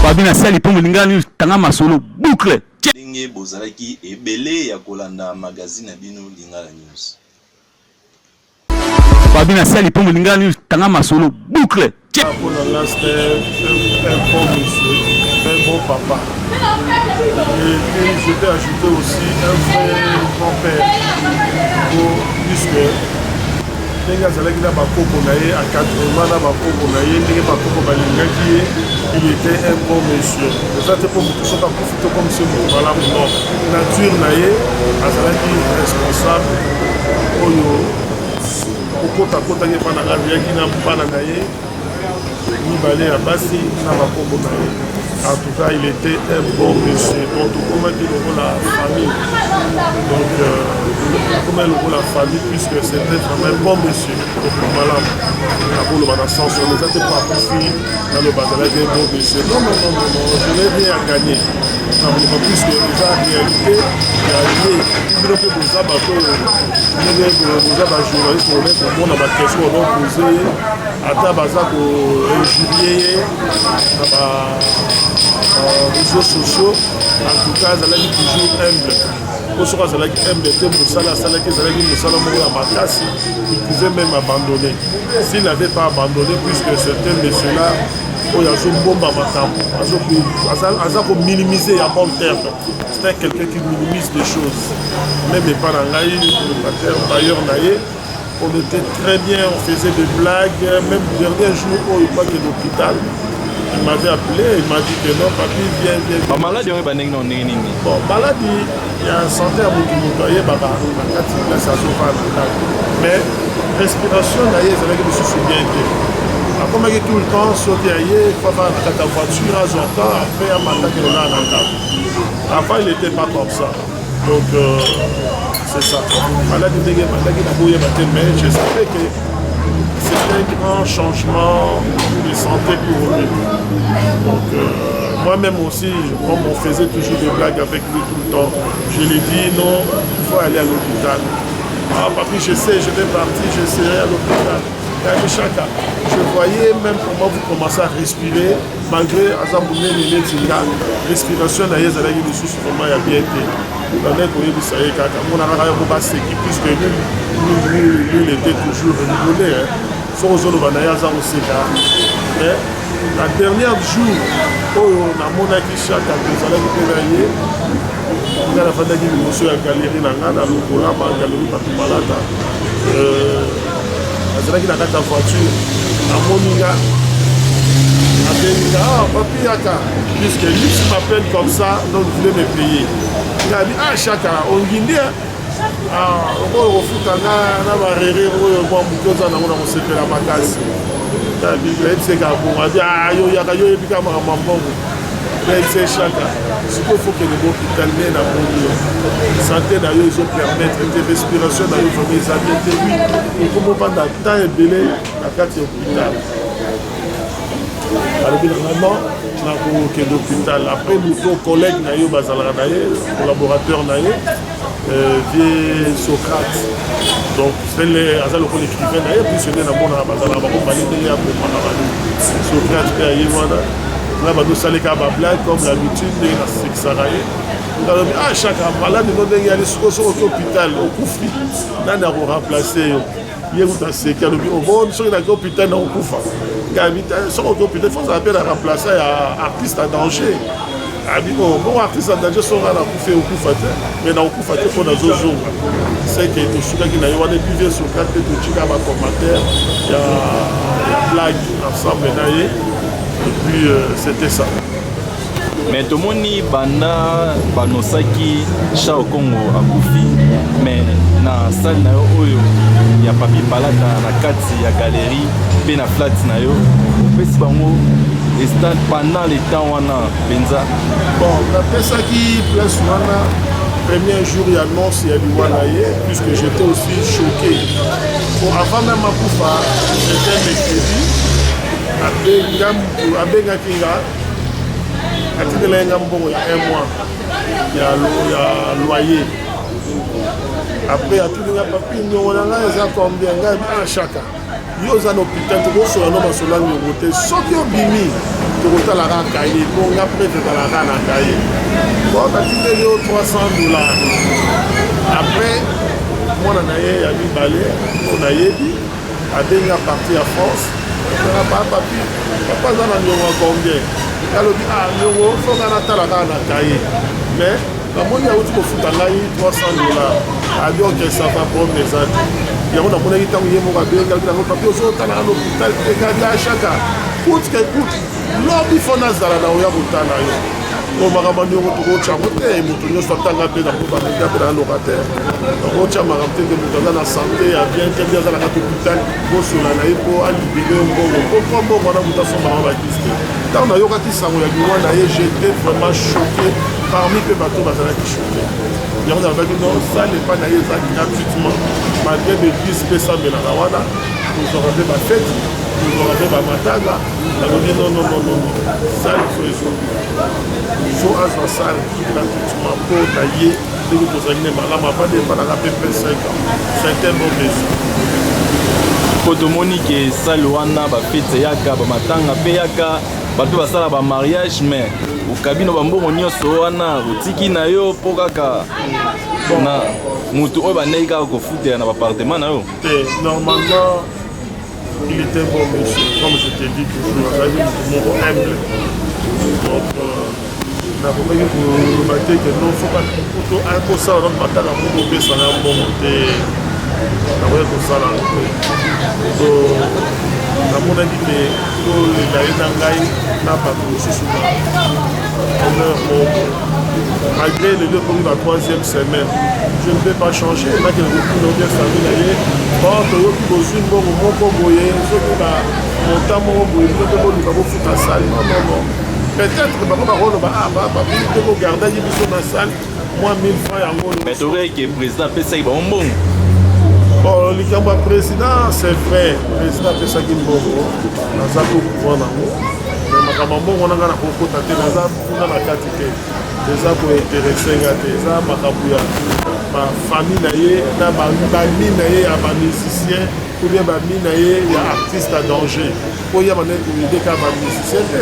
Fabi na sali mpo molinga news tanga masolo boucle. Ndenge bozalaki ebele ya kolanda magazine na bino Lingala News. Fabi na sali mpo molinga news tanga masolo boucle. Mpo na nga, c'était un bon monsieur, un bon papa. Et puis je peux ajouter aussi un vrai grand-père. Puisque ndenge azalaki na bakoko na ye, encadrement na bakoko na ye, ndenge bakoko balingaki ye, il était un bon monsieur. Eza te mpo moto soki akufi to comme se moto malamu, non. Nature na ye azalaki responsable oyo kokotakotaki epa na nga, azalaki na bana na ye mibale ya basi na bakoko na ye. En tout cas, il était un bon monsieur. Donc tokomaki lokola famille. Donc tokomaki lokola famille puisque c'était vraiment un bon monsieur. Malamu nakoloba na sens wana, eza te po akufi naloba azalaki un bon monsieur. Non, non, non, non, non, je n'ai rien à gagner na koloba puisque eza réalité ya ye. Bino mpe boza bato oyo ndenge boza bajournaliste, bokoki komona baquestion bazopose ye, ata baza koinjurie ye na ba réseaux sociaux. En tout cas, azalaki toujours humble, po soki azalaki humble te, mosala asalaki ezalaki mosala moko ya makasi. Il pouvait même abandonner. S'il n'avait pas abandonné, puisque c'est un monsieur là oyo azobomba makambo, aza kominimiser ya bon terme, c'est un quelqu'un qui minimise des choses. Même epa na ngai, locataire bailleur na ye, on était très bien, on faisait des blagues. Même dernier jour oyo pake l'hôpital, il m'avait appelé, il m'a dit que non, papi, viens, viens. Bamaladi yango ebandeki na ndenge nini? Bon, maladi ya santé ya motu, moto ayebaka na kati place azovanda ndako, mais respiration na ye ezalaki lisusu bien te. Akomaki tout le temps, soki aye, faut avanda na kati ya voiture, azwa temps, après amataki kolala na ndako. Avant, il était pas comme ça. Donc c'est ça, maladi ndenge ebandaki na boyeba te, mais je savais que c'était un grand changement de santé pour lui. Donc moi-même aussi, comme on faisait toujours des blagues avec lui tout le temps, je lui ai dit: non, il faut aller à l'hôpital. Ah papi, je sais, je vais partir, je serai à l'hôpital. Chaka, je voyais même comment vous commencez à respirer, malgré aza monene neti nga, respiration na ye ezalaki lisusu vraiment ya bien te. Bandaki koyebisa ye kaka, mona kaka yango baseki, puisque lui, il était toujours rigolé. Soki ozoloba na ye, aza koseka. Mais la dernière jour oyo namonaki Chaka, tozalaki mpe na ye, nga nafandaki liboso ya galerie na nga na Lokolama, galerie Bato Malata. Azalaki na kati ya voiture, amoni nga, abengi nga: ah papi, yaka, puisque lui m'appelle comme ça, donc il voulait me payer. Nga abi: ah Chaka, ongindi okoyo kofuta nga na barere oyo mwa moke oza nango na kosepela makasi. Nayebiseka bongo, abi: ah yo yaka, yo oyebi kaka makambo ya mbongo. Nayebisa Chaka: sikoyo faut kende bohôpital, nde namoni yo santé na yo ezopermettre te, respiration na yo vraiment eza bien te. Oui, okoma ovanda temps ebele na kati ya hôpital. Alobi nanga: non, nakokende hôpital. Après, moto collègue na ye bazalaka na ye, collaborateur na ye, vieux Socrate, donc aza lokola écrivain na ye, puisque nde namonaka bazalaka bango bale ndenge ya komaka bali. Socrate mpe aye wana, nga bazosaleka bablague comme l'habitude, ndenge nasekisaka ye. Alobi: ah Chaka, maladi no ndenge yali sikoyo, soki oki hôpital okufi, nani akoremplace yo? Ye kuta aseki, alobi: obon, soki naki hôpital nakokufa. Ngabi: soki oki hôpital, faut ozala mpe na remplaçant ya artiste en danger. Abi: o bongo artiste en danger, soki nga nakufi, okufa te, mais nakokufa te mpo nazozonga. Seke tosukaki na ye wana. Et puis vieux Socrate mpe, totika bacommentaire ya blague ensemble na ye, et puis c'était ça. Mais tomoni banda banosaki Charles Congo akufi, mais na salle na yo oyo ya Papi Palata na kati ya galerie mpe na flat na yo, opesi bango stand pendant le temps wana mpenza. Bon, napesaki place wana premier jour ya annonce ya liwa na ye, puisque j'étais aussi choqué. Bon, avant même akufa, c'était mercredi, abengaki nga, atindelaki nga mbongo ya un mois ya loyer. Après atuni nga: papi, niongo na ngai eza combien? Ngai: ah Chaka, yo oza na hôpital, tokosola no masolo ya niongo te. Soki obimi, Tokotala kaka cahier mpo nga preuve ezalaka na cahier. Bon, natindeli yo 300 $. Après, mwana na ye ya mibale oyo nayebi abengi à partir ya France nga: "Papi, papa aza na niongo ya combien?" Alobi: "Ah, niongo soka natala kaka na cahier, mais namoni auti kofuta ngai 300 $." Abi: "Ok, ça va, problème eza te." Yango namonaki ntango ye moko abengaki nango: "Papi, ozotala na l'hôpital te?" Kadi ashaka coûte que coûte, lobi fo nazala na oya kotala yo. Oyo makambo niongo tokotya yango te. Moto nyonso atanga mpe na bameda mpe na locataire, tokotya makambo te. Nde moto aza na santé ya bien te, mbi aza na kati hôpital, bosola na ye mpo alibérer yo mbongo, mpo mpo mbongo wana moto asombaka bakisi te. Ntango nayokaki sango ya liwa na ye, j'étais vraiment choqué. Parmi mpe bato bazalaki choqué, yango nalobaki: non, salle epai na ye eza gratuitement, malgré baéglise mpe esambelaka wana, tozwaka mpe bafeti, tozwaka mpe bamatanga. Nalobi: non, non, non, non, salle fo ezongi, fo azwa salle gratuitement mpo na ye. Ndenge tozalaki ne malamu, avandi epanaka mpe mpe 5 ans, c'est un bon monsieur. Mpo tomoni ke salle wana, bafeti eyaka, bamatanga mpe eyaka, bato basala bamariage, mais okabi na bambongo nyonso wana, otiki na yo mpo kaka na motu oyo bandeki kaka kofutela na baappartement na yo. Te, normalement il était bon monsieur, comme je te dis toujours, azalaki motu moko humble. Donc nakokaki koloba te ke non, faut kosala donc matanga moko opesanga mbongo te. Nakoki kosala yango te. So namonaki ke tolela ye na ngai na bato mosusu na honneur moko. Malgré lelo ekomi ba troisième semaine, je ne peux pas changer. Nakende kokuna obien famille na ye: "Bon, toyoki bozwi mbongo moko boye, soki bamontant moko boye, bino mpe boluka bofuta salle." Non, non, non. Peut-être bango bakoloba: "Ah, babili mpe bogardaki biso na salle mwa 1000 francs yango." Mais tokoki ke président apesaki bango mbongo. Bon, likambo ya président, c'est vrai, président apesaki mbongo, naza ko courant nango, mais makambo ya mbongo wana, nga na kokota te, naza kuna na kati te, eza kointéresser nga te. Eza makambo ya bafamille na ye na bami na ye ya bamusicien ou bien bami na ye ya artiste en danger. Po ya bandeki koaider kaka bamusicien te,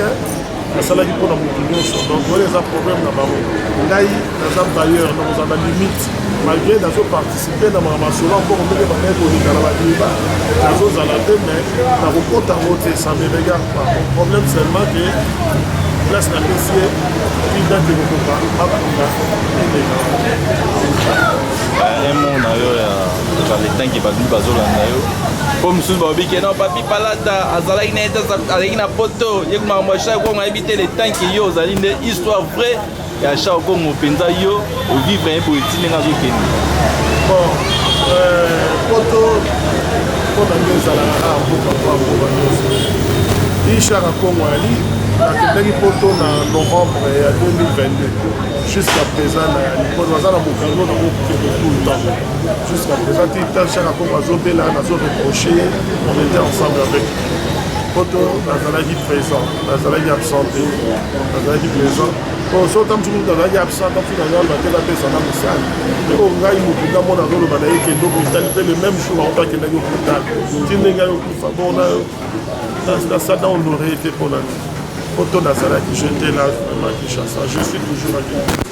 asalaki mpona motu nyonso. Donc wana eza problème na bango. Ngai naza bailleur, nakozala na limite. Malgré nazoparticiper na makambo masolo ya mbongo, ndenge bandeki koleka na badeba, nazozala te, mais nakokota yango te, ça me regarde pas. Mon problème seulement que place napesi ye ti date ekokoka, bakunda eleka. Un mot na yo ya le temps bato bazolanda yo, mpo mosusu balobi ke non, Papi Palata azalaki na ye te, azalaki na poto, ye makambo ya Shaka Kongo ayebi te. Le temps ke yo ozali nde histoire vraie ya Shaka Kongo mpenza, yo ovivre ye boye ti ndenge azokende. Bon, poto mpo na nge ezalaka kaka mboka mpo mboka nyonso. I Shaka Kongo ali nakendaki poto na novembre ya 2022. Jusqu'à présent nayali mpo naza na mokando nango kokende tout le temps jusqu'à présent. Ti Shaka Kongo azobela, nazoreproche, on était ensemble avec poto. Nazalaki présent, nazalaki absent te, nazalaki présent. Bon, so ta mosuku nazalaki absent, ta mosuku nazaloba te, bapesa na mosala eko ngai motu nga mona azoloba na ye kende hôpital mpe le même jour bango akendaki hôpital ti ndenge ayokufa. Bon, nasala honoré te mpona poto nazalaki. J'étais là vraiment, Kinshasa, je suis toujours à Kinshasa.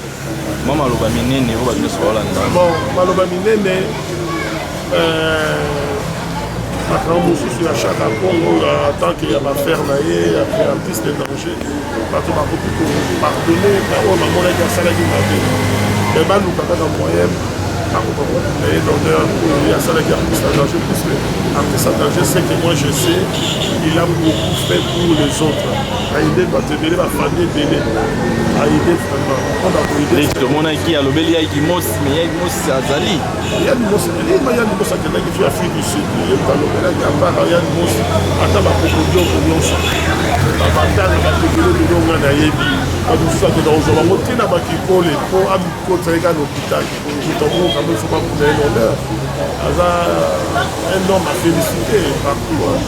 Mwa maloba minene oyo bato nyonso baolanda. Bon, maloba minene, makambo mosusu ya Shaka Kongo en tant que ya baaffaire na ye ya artiste de danger, bato bakoki kopardonner oyo bamonaki asalaki mabe, mais baluka kaka moyen bakoka kokunda ye d'honneur oyo asalaki artiste en danger, puisque artiste en danger, c'est que moi je sais, il a beaucoup fait pour les autres, aide bato ebele, bafamille ebele aide vraiment mpona koaider. Tomonaki alobeli Yaki Mosi, mais Yaki Mosi azali. Yaki Mosi, elima Yaki Mosi akendaki fi Afrique du Sud, ye moto alobelaki apara Yaki Mosi. Ata bakokodioko nyonso, babatanga bato ebele ebele nga nayebi, bato mosusu akenda kozwa bango ntina bakikole mpo amikotisa ye kaka na hôpital. Moto yango quand même faut bakunda ye l'honneur. Aza un homme à féliciter partout, hein.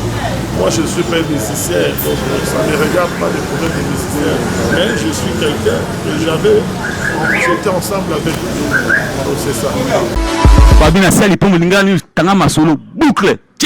Moi, je suis pas un musicien, donc ça ne regarde pas les problèmes des musiciens, mais je suis quelqu'un que j'avais, j'étais ensemble avec lui, donc c'est ça. Babi na sali mpo molingani tanga masolo boucle.